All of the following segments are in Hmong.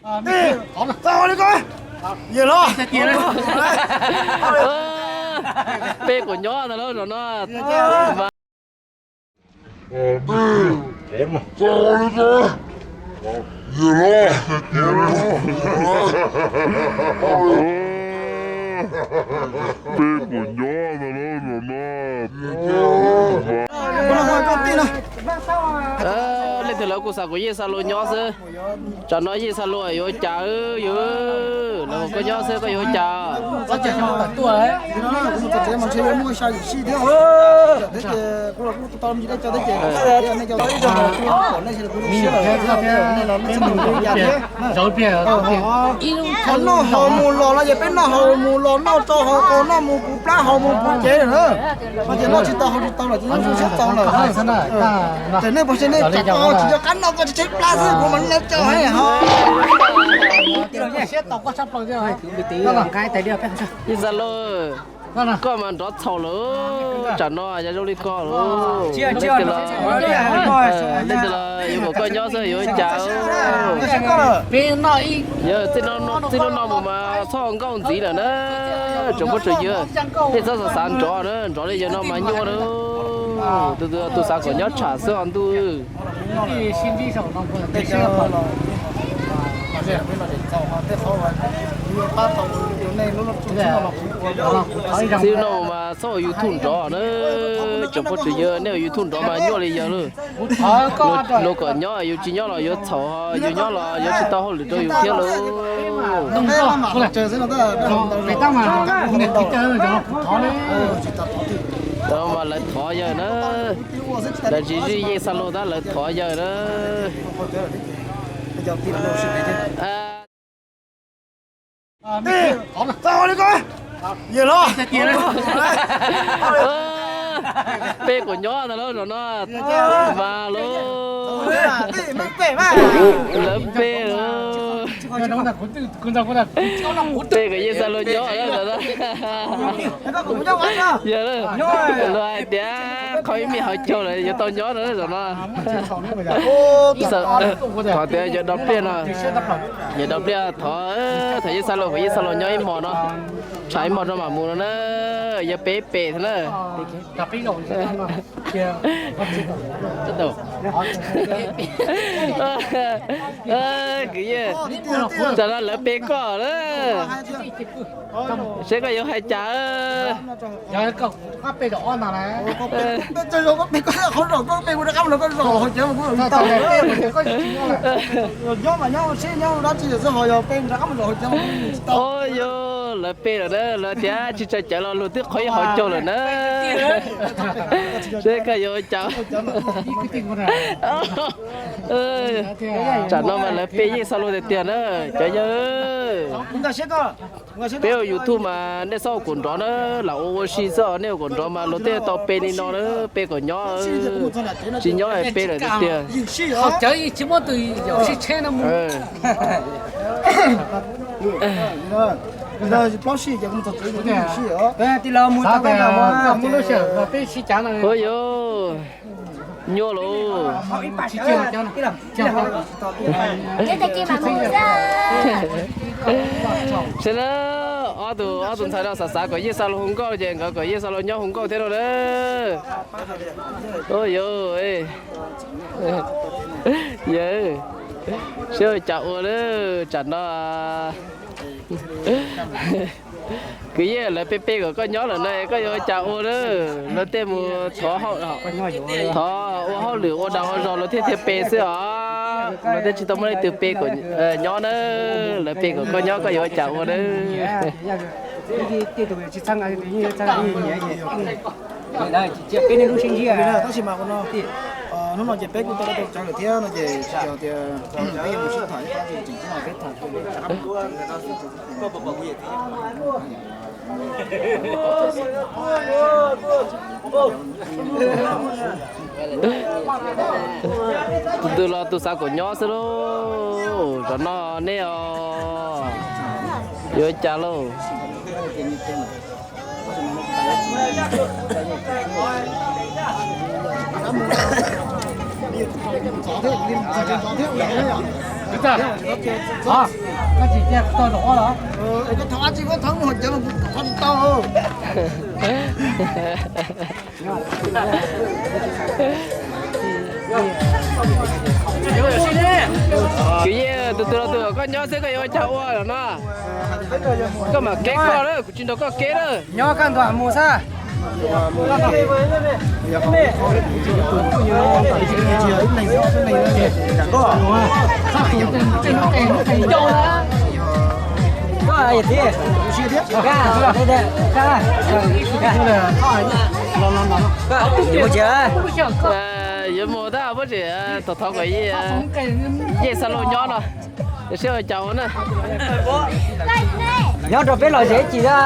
Peb kuj nyob ntag lauj, zaum no. Peb kuj nyob ntag lauj, zaum no. Leej twg lawv kuj xav kom Yeej Xa Lus nyob xwb. Tsam no Yeej Xa Lus yuav ua cas, yog lawv kom koj nyob xwb koj yuav ua cas? Noj haus mus los no ces peb noj haus mus los noj rau haus qaum noj mus puv plab haus mus puv cev lawm na. Ces noj tsis tau haus tsis tau lawm ces nyob zoo siab txaus lawm. Ces nej puas, nej tsam koj tsis nco qab noj koj tsis tshaib plab xwb kuv mas noj tau heev ho. Yeej Xa Lus, koj mas nrov txhaum lawm, tsam no yog zoo li koj lawm. Leej twg los yuav kom koj nyob xwb yuav ua cas? Yog txij no no mus mas txhob nkauj ntxiv lawm na. Tsoom phooj tsoom ywg, nej txhob xav xav nrov na, nrov li yawg no mas nyuaj na. Tus, tus xav kom nyob tsham xwb os ntuj. Txij no mas txhob ua YouTube nrov na. Tsoom phooj tsoom ywg, nej ua YouTube nrov mas nyuaj li yawg lawm. Luag kom nyob yus tsis nyob los yuav txhaum, yus nyob los yuav tsis tau hauj lwm rau yus thiab lauj. Tau mas lawv thov yawg na. Lawv tsis zij Yeej Xa Lus tab lawv thov yawg na. Peb kuj nyob ntag lauj, zaum no. Mas lauj, lawv peb lauj. Peb kom Yeej Xa Lus nyob lawm ntag. Yog luag hais tias qhov ib me hauv caug lawm yuav tau nyob na zaum no. Thov tias yog do pliaj no, yog do pliaj thov, thov Yeej Xa Lus kom Yeej Xa Lus nyob ib hmos no, tshav ib hmos rau mam mus no na. Yog peb pem thiab na. Kwv Yeej, tsam no lawv pe koj na, seb koj yuav hais cas. Yog lawv pe lawm na, lawv tias tsis txawj cawv los luag twb qhov ib hauv caug lawm na. Seb koj yuav ua cas. Tsam no mas lawv pe Yeej Xa Lus tiag tiag na cov yawg. Peb ua YouTube mas nej txhob ua kuv nrov na, lam ua ua si xwb os, nej ua kuv nrov mas luag tej tau pe li no na, pe kom nyob, tsis nyob pe lawm tiag tiag. Ua yuav nyuaj lauj. Seb na, ob tug, ob tug ntxhais no xav xav kom Yeej Xa Lus hu nkauj ces nkawd kom Yeej Xa Lus nyob hu nkauj thiab no na. Ua yuav, yawg, seb ua cas ua na, tsam no. Kwv Yeej, lawv pe pe kom koj nyob lawm na, koj yuav ua cas ua na? Lawv tej mus thov, thov ua hauj lwm ua dag ua zog lawv thiaj thiaj pe xwb os. Lawv tej tsis tau muaj leej twg pe kom nyob na. Lawv pe kom koj nyob koj yuav ua cas ua na? Tab sis mas hnub no ces peb kuj tau tau cawv lawm thiab no ces tsis yog tias peb yuav mus sib tham ib qho, tseem peb tham. Tus twg los tus xav kom nyob xwb lauj, zaum no nej os, yuav cas lauj? Kwv Yej, tus tus los tus koj nyob xwb koj yuav ua cas ua los no? Koj mam kev koj lawm, kuv tsis nrog koj kev lawm. Nyob kaj ntug mus xwb. Yuav mus tab, puab tseem thov thov kom Yej xa lauj nyob no, seb ua cas ua na. Nyob rau peb los zem ib chim na.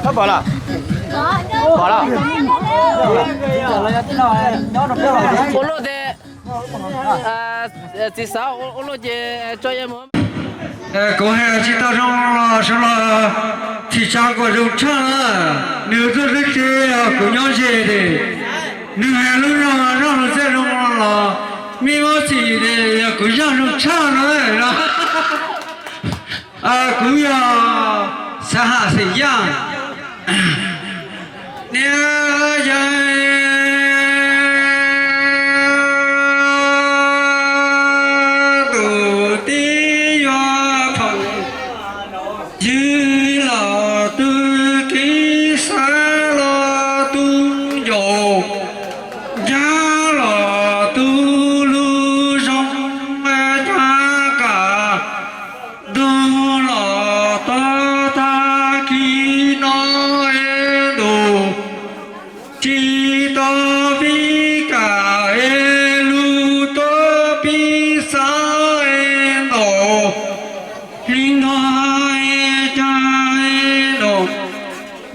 Pom los? Pom los? Ua luaj tes, txiv xav ua luaj ces tso Yej mus. Kuv hais tsis tau zoo los sawv los thim tsa kom zoo tshaj na. Nws tuaj lub tsev kuv nyob ze ces nws hais lub zog zoj lus txaj zoo los mej muab txhim ces yog kuv zaj zoo tshaj na. Kuv yog Xav Ham Xeem Yaj. Niam yau tus tij yog phooj ywg los tu, kev xav los tu ncaus, ncaj los tu lub zoo, caj kam ntug los tau tag kis no es ntus, tsis tau pib kam es lug tuab pib xav es ntaus li no es cas es ntaus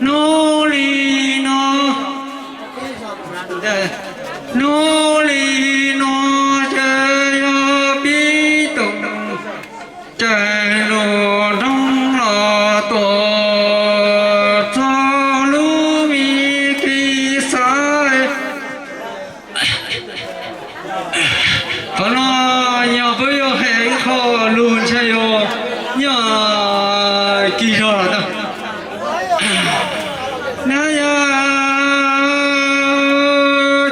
hnub li no. Hnub li no ces yog pib toom ces lug nroo los tuam txog lub me kev xav. Qhov no yog peb yuav hais ib qho lug ntshai yog nyob kis zog lawm ntag. Nab yog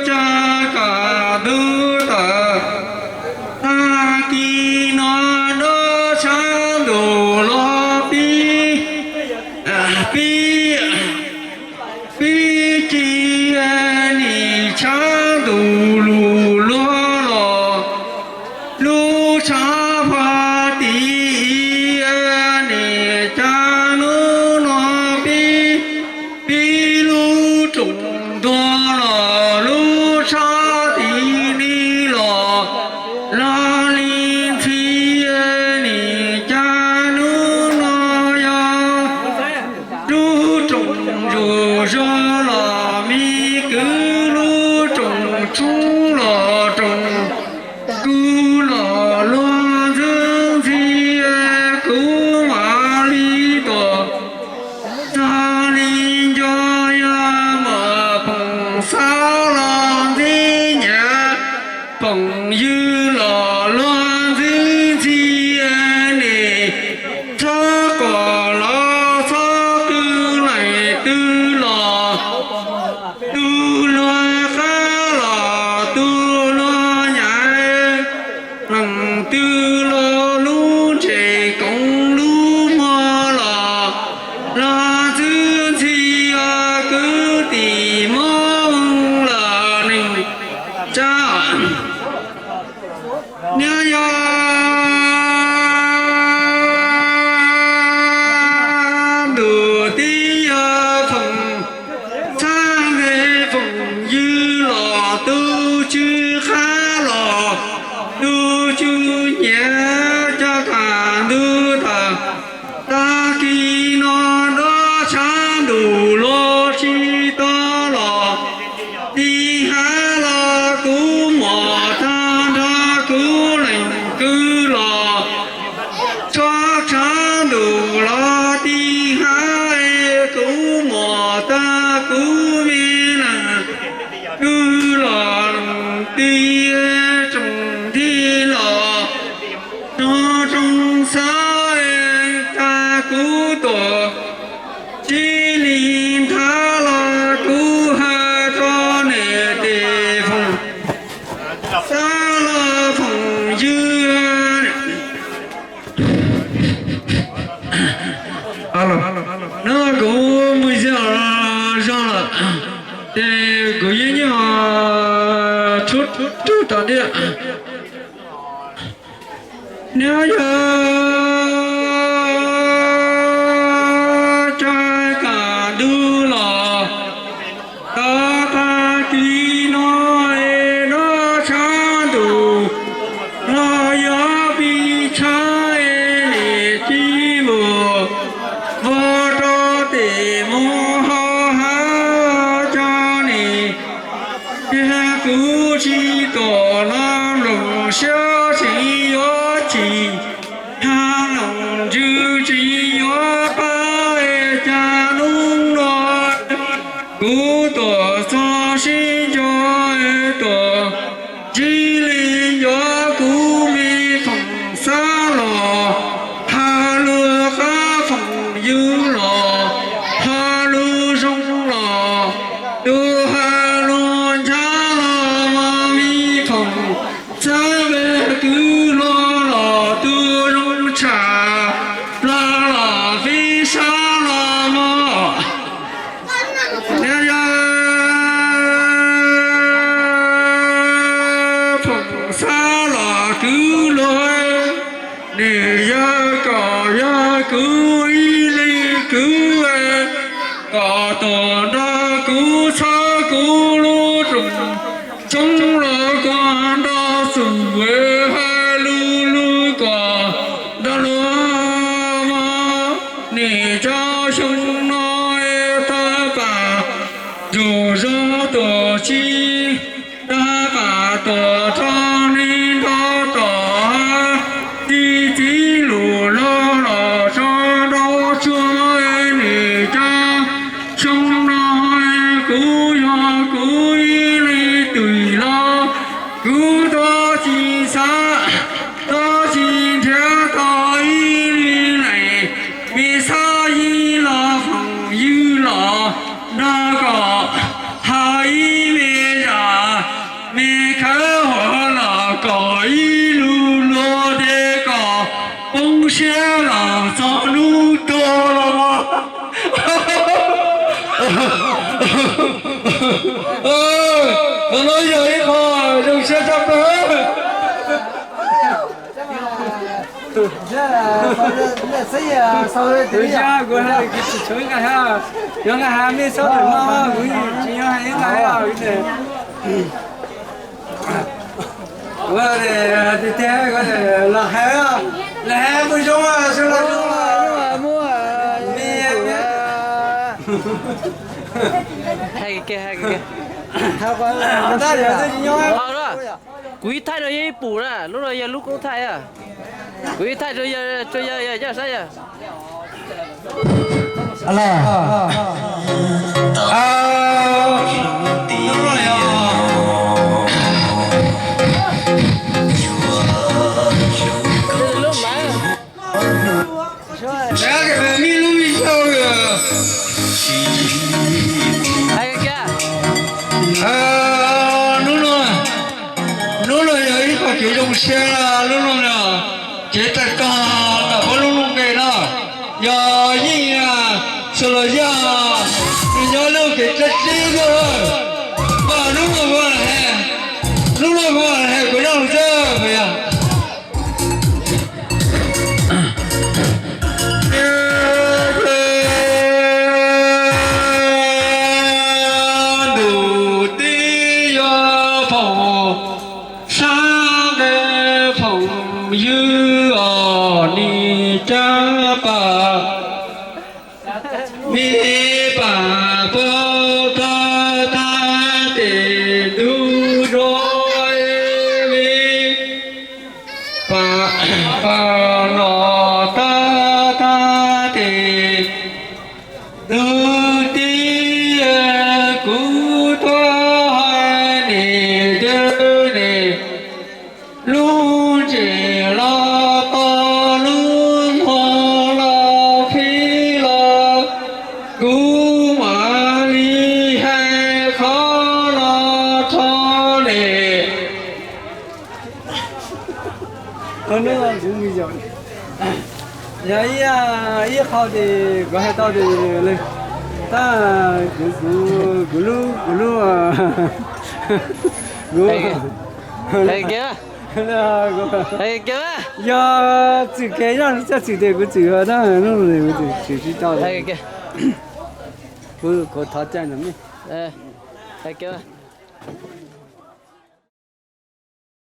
caj kam ntug tawm tag kis no, nruab tshav ntuj los pib, pib, pib ci, nim tshav ntuj lug luag los lub tshav pag tim, nim cas hnub no pib, pib lub rooj ntuag los lub tshav tim ni los lag li ntxhi, nim cas hnub no yog lub rooj zuj zog los me kwv, lub rooj tshoob los rooj kub los luag ntxwb ntxhi, kuv mam li tuam txog li nco, yog muaj phooj xav los ntxim nyiam, phooj ywg los luag ntxwb ntxhi, nim txhob quaj los txhob qw, leej twg los tu luag qab los tu luag nyaiv, leej twg los lub ntsej koom lub muag los luag ntxwb ntxhi, kwv tij muab lawm neej tsa. Nyob yog ntuj tib yog phooj xav, phooj ywg los tu tsw qab los tu tsw nyiam, caj kam ntug tawm tag kis no, nruab tshav ntuj los tsis tau los, tij hav los kuv muam tag nrho, kuv leej kwv los tso tshav ntuj los tij hav, kuv muam tag kuv me leej kwv los tij tsoom tij tuam txij li nthav los kuv hais rau nej tias Foom Xab los Foom Ywg. No kuv mus zog lawm, ces kuv yeej nyob tub rug tom ntej. Nyob yog tsaib kam ntuj los tau tag kis no es noj tshav ntuj los yog pib tshav es nim tsis mus vog rau tim mus hauv hav coj nim. Yog kuv tsis tuam los loos siab tsis yuav tsim, ha loos ntsws tsis yuav pab es cas hnub no kuv tuam txog sib ntso tuam txij li nco kuv me Foom Xab los hais lus qab, Foom Ywg los hais lus zoo los tus hais lus ncaj los mas me Foom Xab nqe kwv hluas los tus zoo tshaj plaws los fij sab los mog. Nyob yog Foom Xab los kwv hluas, nws yog kom yog kuv ib leeg kwv, kom tuam nrog kuv txhawb kuv lub rooj tshoob los kom nrog xum hais lus lus kom nrog luag mog. Nim tso xyoo no es tag pam ntug zog tuam txij, tag pam tuam rau neeg nrog tom hav, txij txiv lus lug los tso nrau tsuag. Nim tso xyoo no kuv yog kuv ib leeg twm los kuv tuaj tsis xav, tuaj tsis nrhiav tau ib leeg neeg, me Xab Yig los Foom Ywg los nrog kom hais ib me zaj, me khawv huam los kom ib lus luag tes kom poob siab los txog hnub tuag los mog. Qhov no yog ib qho zoo siab tshaj plaws. Kuv nqa, kuv tsis tshua nqa, nyob nqa hais me xaub lawm no, kuv tsis nyob hais nqa. Kuv tiag tiag, los hais, los hais kuv zoo, sawv los zoo. Hais kiag, hais kiag. Kuv ib thaij no yog ib pum na, lub no yog lub koob thaij. Kuv ib thaij rau yawg, rau yawg, yawg saib yawg. Hnub no, hnub no yog ib qho kev zoo siab lub no na, kev tag kog ntawm peb lub nuj nqes no, yog yeej xws los yog nws nyob lub kev tsa tsib lawm. Mas hnub no kuv, hnub no kuv hais kuv nyob hauv txaj yog ntuj teb yog Foom Xab nqe Foom Ywg os, nim cab pas me pas pom tag tag tes ntuj no, me pas, pas los tag tag tes ntuj teb, kuv tuaj hais nim twg nim lub ntses los to, lub hmo los fij Hnub no kuv mus yos, yog ib, ib qho ces kuv hais tau tias, tab, kuv, kuv, kuv lub, kuv lub, kuv, yog txwm kev zoj txoj txwm tias kuv txwm tab, kuv txwm tsis tau, kuv, kuv thov caw no.